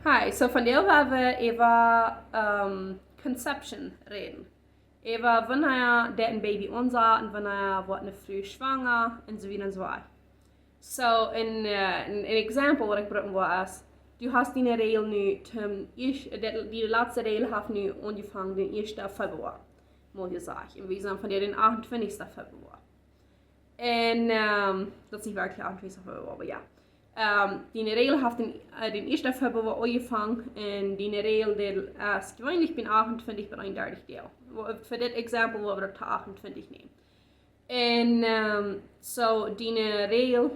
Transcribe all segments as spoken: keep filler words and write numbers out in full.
Okay, so vondoag woa wie äwa um, conception räden. Äwa wanea daut een Baby aunsatt un wanea woat eene Fru schwanga un soo wieda un soo wieda. So, een, uh, een, een example waut ekj brucken well es, du hast diene Regel nu, um, ieescht, daut, dee latste Regel haft nu aunjefongen dän ieeschten Februar, mol jesajcht. Un wie sent vondoag dän achtuntwintichsten Februar. Un, um, daut es nich werkjlich achtuntwintichsten Februar, oba jo. Um, dee Regel haft dän, uh, dän ieeschten Februar aunjefongen un dee Regel, dee es jeweenlich bie achtuntwintich bat eenundartich Doag. Fa dit example woa wie daut to achtuntwintich nämen. Un, um, so, dee Regel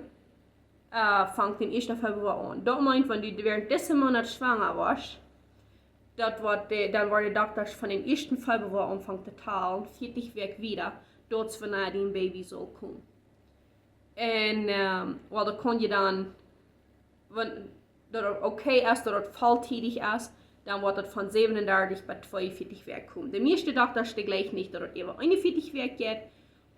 uh, fangt dän ieeschten Februar aun. Daut meent, wan du wäarent disen Moonat schwanga woascht, daut woat de, dan woaren de Doktasch von dän ieeschten Februar aunfangen to talen, vieetich Wäakj wieda, daut es wanea dien Baby saul komen. Un, um, well, daut kaun je dan, wan daut okay es, daut daut volltiedich es, dan woat daut von säwenundartich bat tweeunvieetich Wäakj komen. De mieeschte Doktasch, dee jleewen nich, daut daut äwa eenunvieetich Wäakj jeit,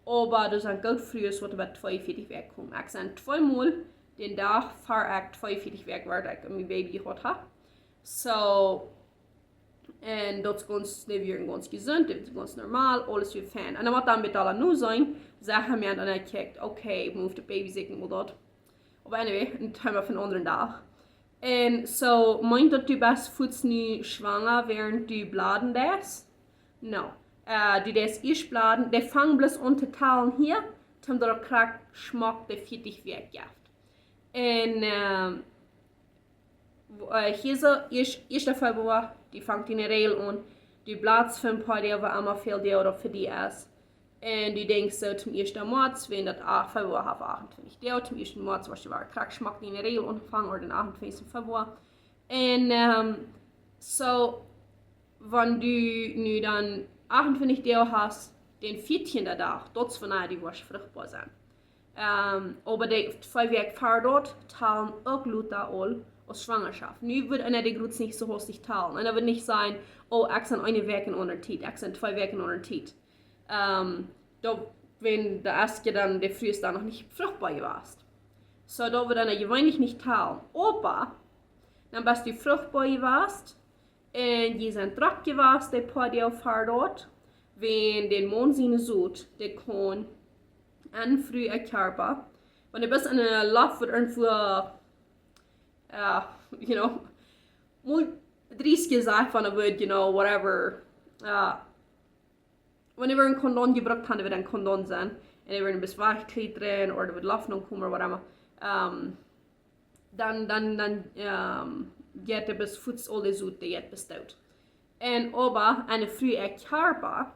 oba doa sent goot Frues, waut bat tweeunvieetich Wäakj komen. Ekj sie tweemol dän Dach ver ekj tweeunvieetich Wäakj wort, ekj mien Baby jehaut hab. So, un daut es gaunz, dee wieren gaunz jesunt, daut es gaunz normal, aules wia fein. Un dan waut dan met aula nu sent, saj wie, un dan kjikj, okay, move the baby, secha mol daut. Oba anyway, een Thema fa een aundren Dach. Un so, meent daut du best fuaz nu schwanga, wäarent du blooden deist? No. Uh, du deist ieescht blooden, dee fangen bloos aun to talen hia, toom daut krakjt schmock de vieetich Wäakj jeft. Un, um, wo-, uh, hia soo, ieescht, ieeschten Februar, dee fangt dee Regel aun, du bloodst fa een poa Doag, woo emma väl Doag daut fa die es. Un du denkjst soo, toom ieeschten Moaz, wan daut ach-, Februar haft achtuntwintich Doag, toom ieeschten Moaz woascht du wada krakjt schmock dee Regel aunfangen, ooda dän achtuntwintichsten Februar. Un, um, so, wan du nu dan achtuntwintich Doag hast, dän vieetieenden Dach, daut es wanea du woascht fruchtboa sennen. Um, oba dee twee Wäakj ver daut talen uk lota aul aus Schwangerschaft. Nu woat eena dee Gruppen nich soo hastich talen. Un daut woat nich sennen, oh, ekj sie eene Wäakj en aundre Tiet, ekj sie twee Wäakj en aundre Tiet. Um, daut, wan de ieeschte dan, de Fru es dan noch nich fruchtboa jewast. So, daut woat eena jeweenlich nich talen. Oba, dan best du fruchtboa jewast, un jie sent drock jewast, dee poa Doag ver daut, wan dän Maun siene Sot, dee kaun eene Fru äa Kjarpa, wan du best en een Loft, waut irjentwua, uh, you know, mol driest jesajcht von een Wuat, you know, whatever, uh, wan wie een Kondom jebrukt haben, woat een Kondom sennen, un wie woaren een bät wajchkjlieet ooda woat Loft nenkomen ooda whatever, um, dan, dan, dan, um, jeit dee bät fuaz aul dee Sot, dee jeit bät doot. Un oba eene Fru äa Kjarpa,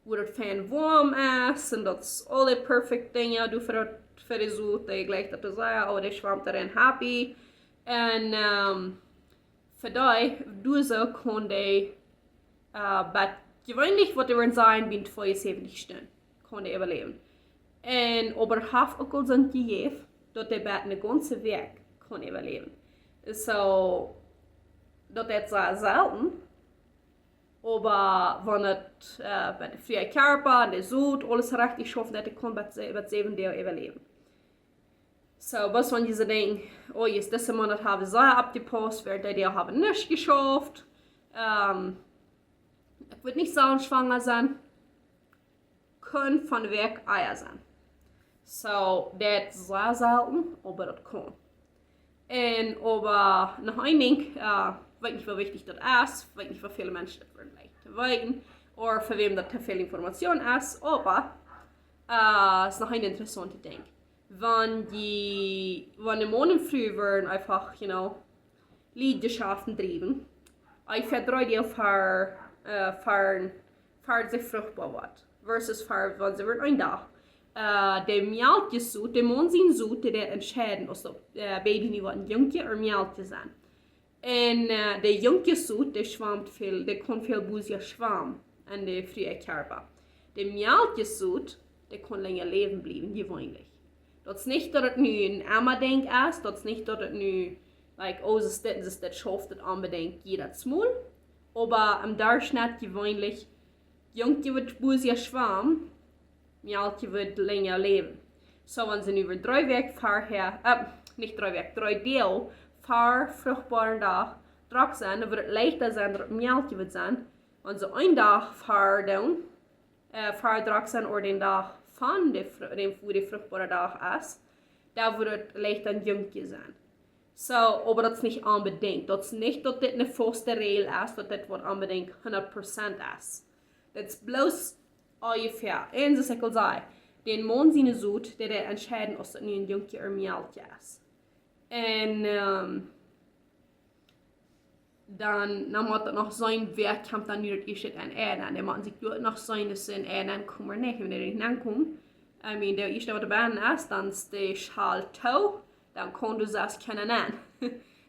wua daut fein woam es, un daut es aule perfect Dinja, du fa, fa dee Sot, dee jlikjt daut to sennen, oh, dee schwamt doarenn happy. Un, um, fa dee, du soo kaun dee, uh, bat jeweenlich, waut wie woaren sajen, bie tweeunsäwentich Stunden kaun dee äwaläwen. Un oba haft uk aul soont jejäft, daut dee bat eene gaunze Wäakj kaun äwaläwen. So, daut es sea selten, oba wan et, uh, bie de Fru äa Kjarpa un de Sot, aules rajcht schauft, daut dee kaun bat se-, bat säwen Doag äwaläwen. So, waut wan jie soo denkjen, oh, jie, disen Moonat hab ekj sea oppjepaust, wäarent dee Doag hab ekj nuscht jeschauft. Um, ekj woa nich soo schwanga sennen. Kaun von Wäakj ea sennen. So, daut es sea selten, oba daut kaun. Un oba noch een Dinkj, uh, weet nich, woo wichtich daut es, weet nich, woo väl Menschen daut woaren veleicht weeten, ooda fa wäm daut to väl Information es, oba, uh, es noch een interessauntet Dinkj. Wan dee, wan de Maun un Fru woaren eefach, you know, Liedjeschaften driewen, eefach dree Doag ver, uh, ver, ver see fruchtboa woaren, versus ver, wan see woaren een Dach. Uh, de Mjälkjesot, de Maun sien Sot, dee deit entscheiden, aus daut, uh, Baby nu woat een Jungkje ooda Mejälkje sennen. Un, uh, de Jungkjesot, dee schwamt väl, dee kaun väl bosja schwamen en de Fru äa Kjarpa. De Mjälkjesot, dee kaun lenja läwen bliewen, jeweenlich. Daut es nich, daut et nu een emma Dinkj es, daut es nich, daut et nu, like, oh, see es dit, see es dit, schauft et onbedinjt jiedet Mol. Oba em Derchschnett jeweenlich, Jungkje woat bosja schwamen, Mejälkje woat lenja läwen. So, wan see nu wada dree Wäakj ver äa, uh, nich dree Wäakj, dree Doag ver fruchtboaren Dach, drock sennen, dan woat et leichta sennen, daut et Mjölkje woat sennen. Wan see een Dach ver doonen, äh, ver drock sennen, ooda dän Dach von de, Fru- dän, wua de fruchtboare Dach es, dan woat et leichta een Jungkje sennen. So, oba daut es nich onbedinjt. Daut es nich, daut dit eene faste Räajel es, daut dit waut onbedinjt hundat Prozent es. Daut es bloos onjefäa. Un soo aus ekj aul säd, dän Maun siene Sot, dee deit entscheiden, aus daut nu een Jungkje ooda Mjölkje es. Un, ähm, dan, dan mott daut noch seenen, wäa kjemt dan nu daut ieeschte aun Ei nenn. Dan mott sikj doa noch seenen, aus see aun Ei nenn komen ooda nich. Wan dee nich nenn komen, I mean, de ieeschte waut doa bennen es, dan es de Schal too, dan kaun doa sest kjeena nenn.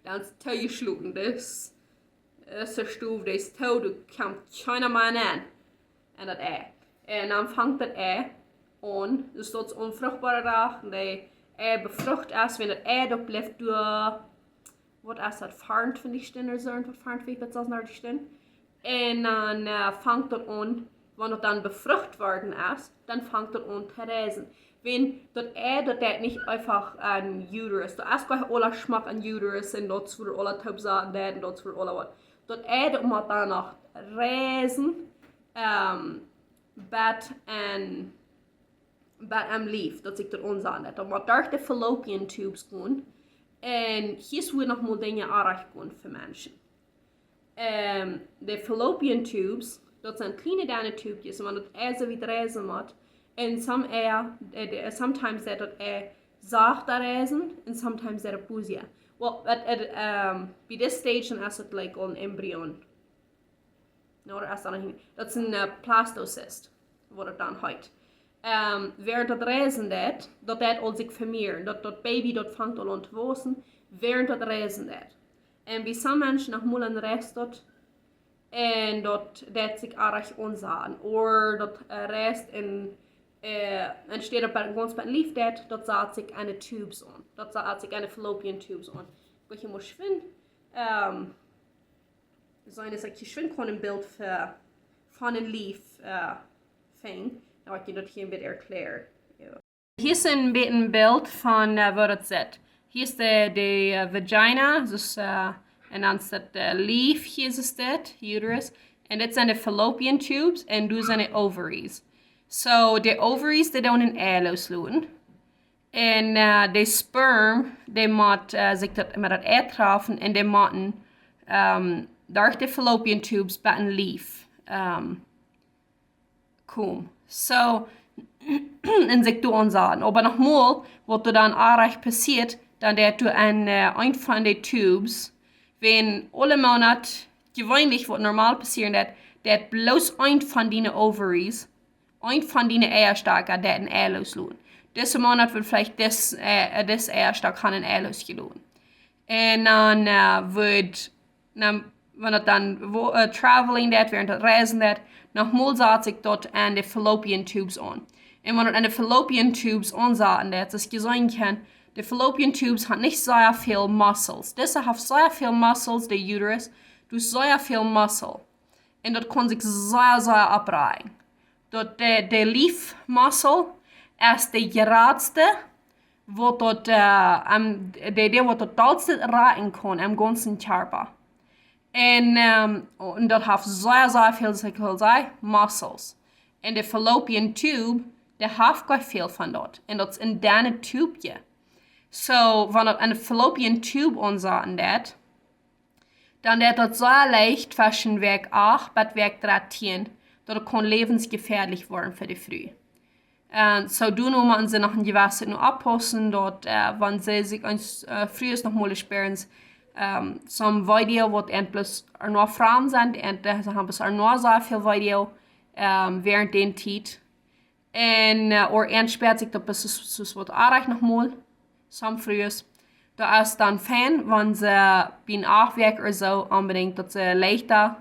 Dan es toojeschloten, dus, äh, de Stow, dee es too, doa kjemt kjeena mea nenn. Un daut Ei. Un dan fangt daut Ei aun, dus daut es onfruchtboare Dach, un daut Ei befrucht es, wan daut Ei doa blift, doa, waut es daut, veeruntwintich Stunden ooda soo, waut, veeruntwintich bat sas un dartich Stunden. Un dan, äh, fangt daut aun, wan daut dan befrucht worden es, dan fangt daut aun to reisen. Wan daut Ei, daut deit nich eefach aun uterus. Daut es goanich aula schmock aun uterus un daut es wua aula toop sat un daut un daut es wua aula waut. Daut Ei, daut mott dan noch reisen, ähm, bat aun, bat aum Lief, daut sikj daut aunsaten deit. Daut mott derch de fallopian tubes gonen. Un hia es wua noch mol Dinja oajch gonen fa Menschen. Ähm, de fallopian tubes, daut sent kjliene denne Tubes, un wan daut Ei soo wiet reisen mott, un some Ei, äh, de, sometimes deit daut Ei sachta reisen, un sometimes deit daut bosja. Well, at, at, ähm, bie dis stage dan es daut like een embryo. No, daut es dan noch nich. Daut es een, äh, Blastocyst, waut daut dan heet. Ähm, wäarent daut reisen deit, daut deit aul sikj vemieren. Daut, daut Baby, daut fangt aul aun to wausen, wäarent daut reisen deit. Un bie some Menschen noch mol een Rest daut, un daut deit sikj oajch aunsaten. Ooda daut, äh, reist un, äh, entsteht daut bie, gaunz bie Lief deit, daut sat sikj aun de tubes aun. Daut sat sikj aun de fallopian tubes aun. Ekj mott hia mol schwind, ähm, seenen, daut ekj hia schwind kaun een Bilt fa, von een Lief, äh, finjen. Dan woa ekj daut hia een bät erkjläaren. Jo. Hia es een bät een Bilt von, äh, woo daut sitt. Hia es de, de, äh, vagina, dus, äh, un dan es daut, äh, Lief, hia es dit, uterus. Un dit sent de fallopian tubes un dit sent de ovaries. So, de ovaries, dee doonen een Ei loosloten. Un, äh, de sperm, dee mott, äh, sikj daut, met daut Ei trafen un dee motten, ähm, derch de fallopian tubes bat een Lief, ähm, komen. So, un sikj doa aunsaten. Oba noch mol, waut doa dan oajch passieet, dan deit doa een, äh, een von de tubes, wan aule Moonat, jeweenlich waut normal passieren deit, deit bloos een von diene ovaries, een von diene Eiastakja, deit een Ei loosloten. Dise Moonat woat veleicht dis, äh, äh, dis Eiastakj haben een Ei loosjeloten. Un dan, äh, woat, dan, wan daut dan wo-, äh, traveling deit, wäarent daut reisen deit, noch mol sat sikj daut aun de fallopian tubes aun. Un wan daut aun de fallopian tubes aunsaten deit, soo aus jie seenen kjennen, de fallopian tubes haben nich sea väl muscles. Dise haft sea väl muscles, de uterus, doa es sea väl muscle. Un daut kaun sikj sea, sea oprieekjen. Daut de, de Lief muscle es de jratste, waut daut, äh, am, de, de waut daut dollste rieekjen kaun, em gaunzen Kjarpa. Un, ähm, un daut haft sea, sea väl, soo aus ekj aul säd, muscles. Un de fallopian tube, dee haft goanich väl von daut. Un daut es een dennet Tubje. So, wan daut aun de fallopian tube aunsaten deit, dan deit daut sea leicht tweschen Wäakj acht bat Wäakj dartieen, daut et kaun läwensjefäadlich woaren fa de Fru. Un so, doano motten see noch een jewesset no oppaussen, daut, äh, wan see sikj eent, äh, Frues noch mol spären, ähm, some Video, waut eent bloos ea noch Frues sent, un, äh, see haben bloos ea noch sea väl Video, ähm, wäarent dän Tiet. Un, äh, ooda eent späat sikj daut bloos soo, soo waut oajch noch mol, some Frues. Daut es dan fein, wan see bie acht Wäakj ooda soo onbedinjt daut see leichta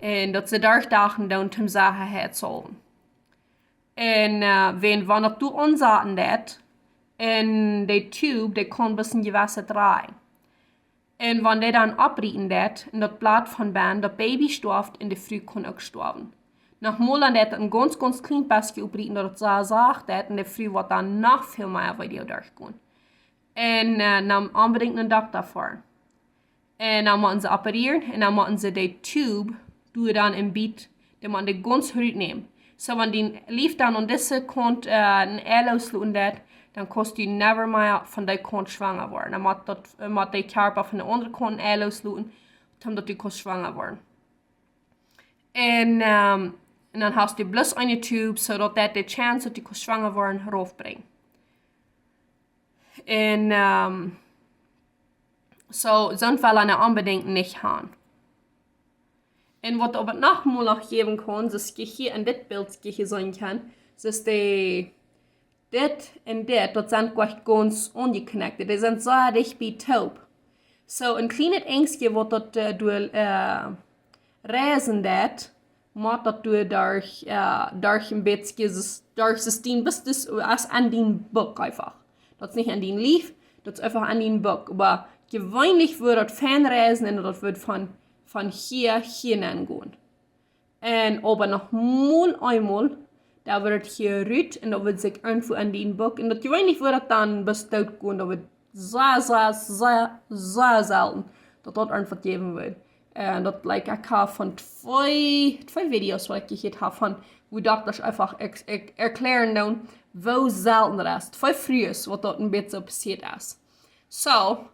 un daut see doa Doag doonen toom Sechaheit sellen. Un, äh, wan, wan daut doa aunsaten deit, un de Tube, dee kaun bloos een jewesset drieejen. Un wan dee dan oprieten deit, un daut Bloot von bennen, daut Baby stoaft un de Fru kaun uk stoawen. Noch mol, dan deit daut een gaunz, gaunz kjlien bät oprieten, daut et sea sacht deit, un de Fru woat dan noch väl mea Video derchgonen. Un, äh, dan onbedinjt no dän Dokta foaren. Un dan motten see opereren un dan motten see de Tube, doo dan een bät, dan motten see gaunz rut nämen. So, wan dien Lief dan aun dise Kaunt äh, een Ei loosloten deit, dan kaust du never mea von dee Kaunt schwanga woaren. Dan mott, daut, äh, mott de Kjarpa von de aundre Kaunt een Ei loosloten, om daut du kaust schwanga woaren. Un, ähm, un dan hast du bloos eene Tube, soo daut daut de Chance daut du kaust schwanga woaren raufbrinjt. Un, ähm, so, soont well eena onbedinjt nich haben. Un waut oba noch mol noch jäwen kaun, soo aus jie hia en dit Bilt seenen kjennen, soo aus de, dit un dit, daut sent goanich gaunz aunjeconnected. Dee sent soo dicht bie toop. So, een kjlienet Enjstje waut daut äh, doo äh, reisen deit, mott daut doo derch, äh, derch een bät, derch System, bat daut es aun dien Buck eefach. Daut es nich aun dien Lief, daut es eefach aun dien Buck. Oba jeweenlich woat daut fein reisen un daut woat von, von hia, hia nenn gonen. Un oba noch mol eemol, dan woat daut hia rut un daut woat sikj irjentwoo aun dien Buck. Un daut jeweenlich woat daut dan bat doot gonen, daut woat sea, sea, sea, sea selden, daut daut irjentwaut jäwen woat. Un daut, like, ekj hab von twee, twee Videos waut ekj jehieet hab von, woo Doktasch eefach ex-, ex-, erkjläaren doonen, woo selden daut es. Twee Frues waut daut een bät soo passieet es. So,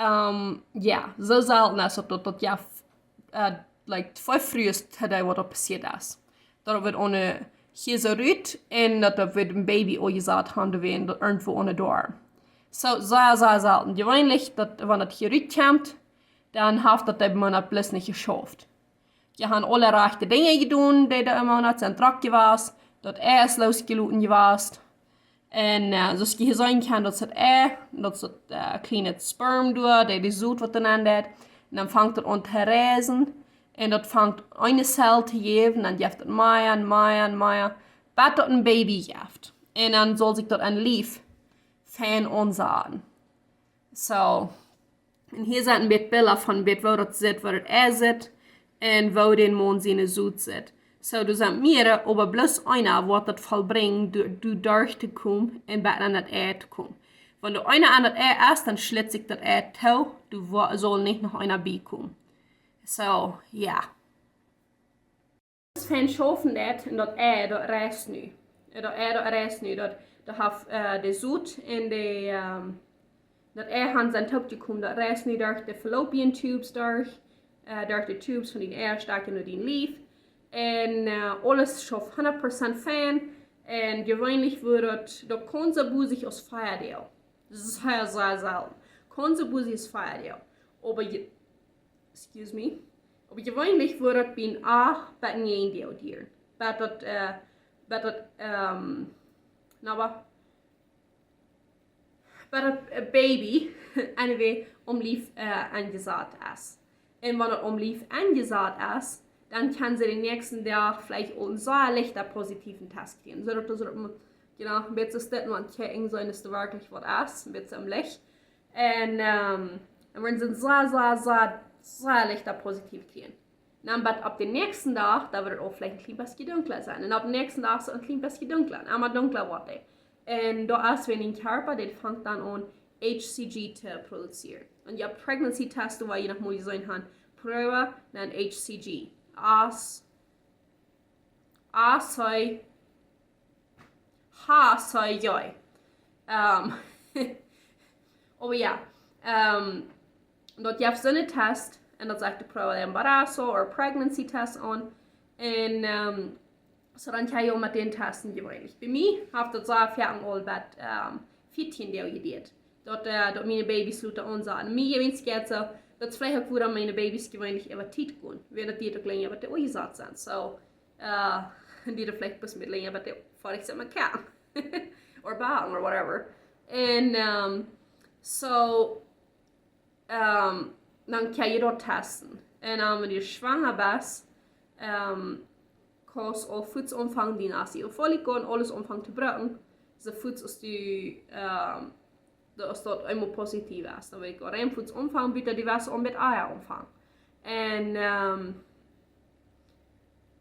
ähm, jo, soo selden es daut, daut, daut jo, f-, äh, like, twee Frues to dee waut daut passieet es. Daut woat aune hia soo rut un daut, daut woat een Baby aunjesat haben, daut woat irjentwoo aune doa. So, sea, sea selden. Jeweenlich, daut, wan daut hia rut kjemt, dan haft daut de Maun bloos nich jeschauft. Dee haben aule rajchte Dinja jedonen, dee doa emma noch sent drock jewast, daut Ei es loosjeloten jewast. Un äh, soo aus jie hia seenen kjennen, daut es daut Ei, daut es daut äh, kjliene Sperm doa, dee, dee Sot waut doa nenn deit. Un dan fangt daut aun to reisen. Un daut fangt eene Zell to jäwen, dan jeft daut mea un mea un mea, bat daut een Baby jeft. Un dan saul sikj daut een Lief fein aunsaten. So, un hia sent een bät Bilda von een bät woo daut sitt, woo daut Ei sitt, un woo dän Maun siene Sot sitt. So, doa sent mearere, oba bloos eena woat daut vollbrinjen, doa, doa derch to komen un bat aun daut Ei to komen. Wan doa eena aun daut Ei es, dan schlit sikj daut Ei too, doa wo-, saul nich noch eena bie komen. So, jo. Fein schaufen deit un daut Ei, daut reist nu. Äh, daut Ei, daut reist nu. Daut, daut haft äh, de Sot un de, ähm, daut Ei haben sent toop jekomen. Daut reist nu derch de Fallopian Tubes derch, äh, derch de Tubes von dien Eia, stakj no dien Lief. Un äh, aules schauft hundat Prozent fein. Un jeweenlich woat daut, daut kaun soo bosich aus vea Doag. Daut es sea, sea selden. Kaun soo bosich aus vea Doag. Oba je-, excuse me. Oba jeweenlich woat daut bie een acht bat näajen Doag dieren. Bat daut, äh, bat daut, ähm, na, oba, bat daut äh, Baby, anyway, aum Lief äh, aunjesat es. Un wan daut aum Lief aunjesat es, dan kaun see dän näakjsten Dach veleicht aul een sea lichta positiven Test kjrieen. Soo daut, soo daut, you know, een bät steit, wan kjikjen, soo es daut werkjlich waut es, een bät aum Licht. Un, ähm, dan woaren see sea, sea, sea, sea lichta positiv kjrieen. Dan bat opp dän näakjsten Dach, dan woat daut uk veleicht een kjlien bät dunkla sennen. Un opp dän näakjsten Dach saul een kjlien bät dunkla, emma dunkla woaren. Un doa es, wan dien Kjarpa, dee fangt dan aun H C G to produzieren. Un jo, Pregnancy Test, wua jie noch mol jeseenen haben, Probe, dan H C G. As, A C, H C G. Ähm, oba jo, ähm, daut jeft soone Test, un daut sajcht de Prueba de embarazo or pregnancy test aun. Un ähm, so dan kaun jie uk met dän testen jeweenlich. Bie mie haft daut soo foaken aul bat ähm, vieetieen Doag jeduat. Daut äh, daut miene Babys lota aunsaten. Mie jeweenlich jeit soo, daut es veleicht uk wuarom miene Babys jeweenlich äwa Tiet gonen. Wiels daut dee uk lenja bat dee aunjesat sent. So, äh, dee veleicht bat een bät lenja bat dee foadich sent met kaken. Or backen or whatever. Un ähm, so, ähm, dan kaun jie daut testen. Un dan, wan du schwanga best, ähm, kaust aul fuaz aunfangen, dien ácido fólico un aules aunfangen to brucken. Soo fuaz aus du, ähm, daut, aus daut eemol positiv es. Dan well ekj aul rein fuaz aunfangen, bat du west aul met Eia aunfangen. Un ähm,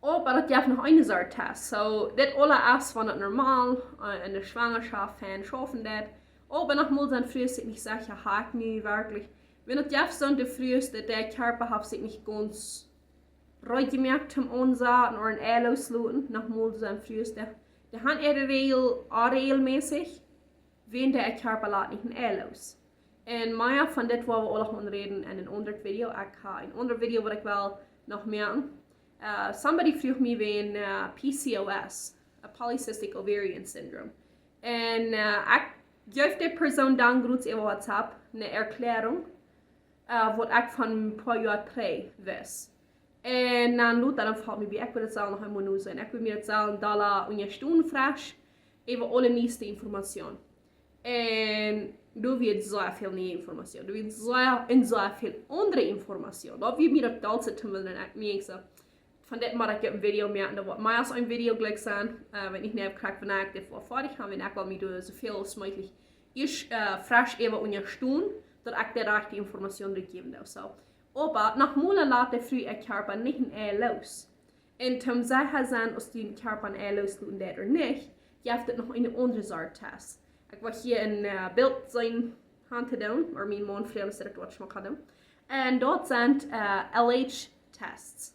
oba daut jeft noch eene Sort Test. So, dit aules es, wan daut normal äh, en de Schwangerschaft fein schaufen deit. Oba noch mol sent Frues sikj nich secha, hab ekj nu werkjlich Wan daut jeft soone Frues, daut dee Kjarpa haft sikj nich gaunz reed jemoakt toom aunsaten ooda een Ei loosloten, noch mol, doa sent Frues, dee, dee han äare Räajel onreajelmässich, wan dee Kjarpa lat nich een Ei loos. Un mea von dit woa wie aula gonen räden en een aundret Video. Ekj ha een aundret Video waut ekj well noch moaken. Uh, somebody fruach mie wäajen uh, P C O S, a polycystic ovarian syndrome. Un uh, ekj jeef dee Persoon dan krakjt äwa WhatsApp eene Erkjläarunk, uh, waut ekj von een poa Joa trigj wist. Un dan lota, dan felt mie bie, ekj wull daut sellen noch eemol nu seenen. Ekj wull mie daut sellen dolla unjastonen, fresch, äwa aule nieeste Information. Un doa wia sea väl niee Information. Doa wia sea, un sea väl aundre Information. Daut wia mie daut dollste toom wellen, un ekj mie soo, von dit mott ekj een Video moaken, daut woat mea aus een Video jlikj sennen, uh, wan ekj nich krakjt, wan ekj dit woa foadich han, wan ekj well mie doa soo väl aus mäajlich ieescht uh, fresch äwa unjastonen, daut ekj de rajchte Information doa jäwen doo. So. Oba noch mol, lat de Fru äa Kjarpa nich een Ei loos. Un toom secha sennen aus dee Kjarpa een Ei loosloten deit ooda nich, jeft et noch eene aundre Sort Test. Ekj wull hia een uh, Bilt seenen, han to doonen, ooda mien Maun froagen, aus hee daut waut schmock haud. Un daut sent uh, L H Tests.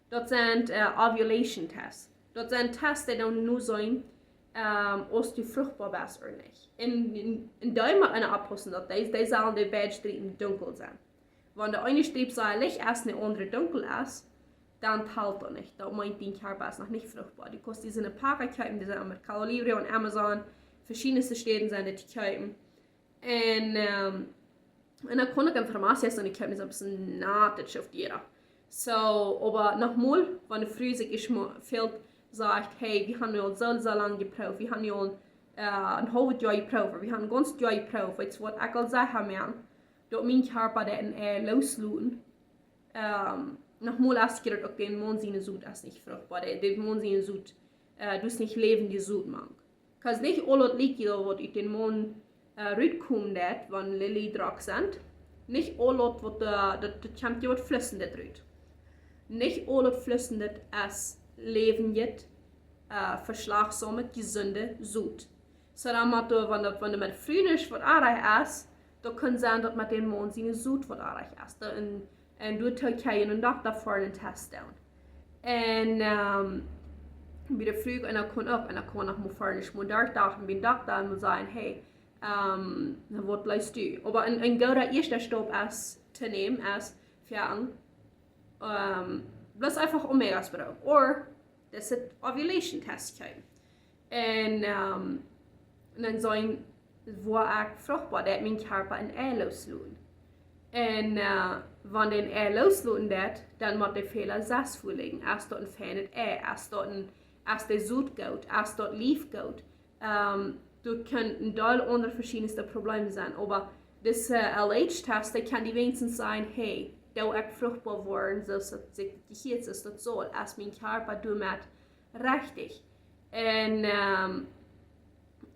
Daut sent uh, Ovulation Tests. Daut sent Tests, dee dan nu seenen, um, aus du fruchtboa best ooda nich. Un, un, un doa mott eena oppaussen, daut dee, dee sellen de beid Striepen dunkel sennen. Wan de eene Striep sea licht es un de aundre dunkel es, dan talt daut nich. Daut meent, dee Kjarpa es noch nich fruchtboa. Du kaust dee en een Pack kjeepen, dee sent met Mercado Libre un Amazon, veschiedne Städen sent dee to kjeepen. Un, um, un dan kaun ekj en Farmazie seenen, ekj hab mie soo een bät nat, daut schauft jie. So, oba noch mol, wan de Fru sikj ieescht mol fält, sajcht, hey, wie han nu aul soo, soo lang jeprooft, wie han nu aul uh, een haulwet Joa jeprooft, wie han een gaunz Joa jeprooft, weetst waut, ekj well secha moaken, daut mien Kjarpa deit een Ei loosloten. Um, noch mol, aus ekj daut uk, dän Maun siene Sot es nich fruchtboa, dee, dän Maun siene Sot, uh, daut es nich läwendje Sot mank. Kaus nich aul daut Likid, waut ut dän Maun uh, rutkomen deit, wan Lilly drock sent. Nich aul daut waut, uh, daut, daut kjemt je waut Flussendich rut. Nich aul daut Flussendich es läwendjet, uh, veschlajchtsomet, jesundet Sot. So dan mott, wan daut, wan daut met Fru nich waut oajch es, dan kaun sennen daut met dän Maun siene Sot waut oajch es. Dan, un, un doatoo kaun een Dokta fa een Test doonen. Un, um, bie de Fru, un dan kaun uk, un dan kaun noch mol fa een Schmudart dagen bie een Dokta un mol sajen, hey, um, waut leist du? Oba een, een gooda ieeschte Stap es to nämen, es fa een, um, bloos eefach Omegas brucken. Ooda daut es een Ovulation Test kjeepen. Un, um, un dan seenen, woa ekj fruchtboa, daut mien Kjarpa een Ei loosloten. Un, uh, wan dee een Ei loosloten deit, dan mott de Fäla sest väalijen. Es daut een feinet Ei, es daut een, es de Sot goot, es daut Lief goot. Um, doa kjennen een Deel aundre veschiedne Probleme sennen, oba dise, uh, L H Test, dee kaun die weens sajen, hey, doo ekj fruchtboa woaren, soo aus daut sikj jehieet, soo aus daut saul, es mien Kjarpa doamet rajcht. Un, um,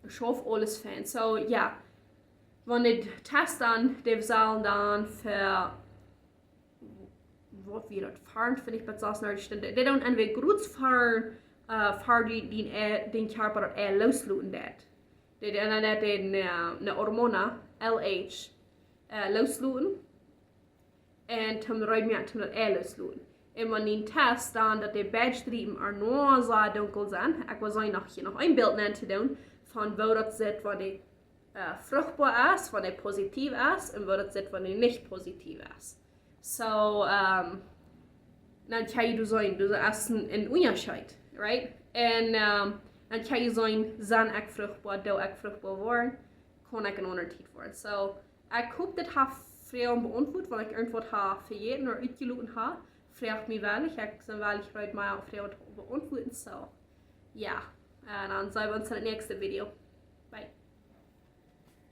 schauft aules fein. So, jo. Wan de Test dan, dee sellen dan fa, waut wia daut, veeauntwintich bat sasuntwintich Stunden. Dee dan entwäda krakjt ver, uh, ver dee, dee, uh, dän Kjarpa daut Ei loosloten deit. Dee dan daut dee, uh, een Hormon, L H, uh, loosloten. Un toom reed moaken toom daut Ei loosloten. Un wan dee Test dan daut de beid Striepen ea noch soo dunkel sent, ekj well secha noch hia noch een Bilt nenn to doonen von woo daut sitt, wan dee, uh, fruchtboa es, wan dee positiv es, un woo daut sitt, wan dee nich positiv es. So, um, dan kaun jie doa seenen, daut es een, een Unjascheet, right? Un, um, dan kaun jie seenen, sie ekj fruchtboa, doo ekj fruchtboa woaren, kaun ekj een Unjascheet woaren. So, ekj hop, dit haft Froagen beauntwuat, wan ekj irjentwaut hab vejäten ooda utjeloten hab, froagt mie weinich, ekj sie weinich reed mea Froagen to beauntwuaden, so, jo. Un dan seenen wie ons en daut näakjste Video. Bye.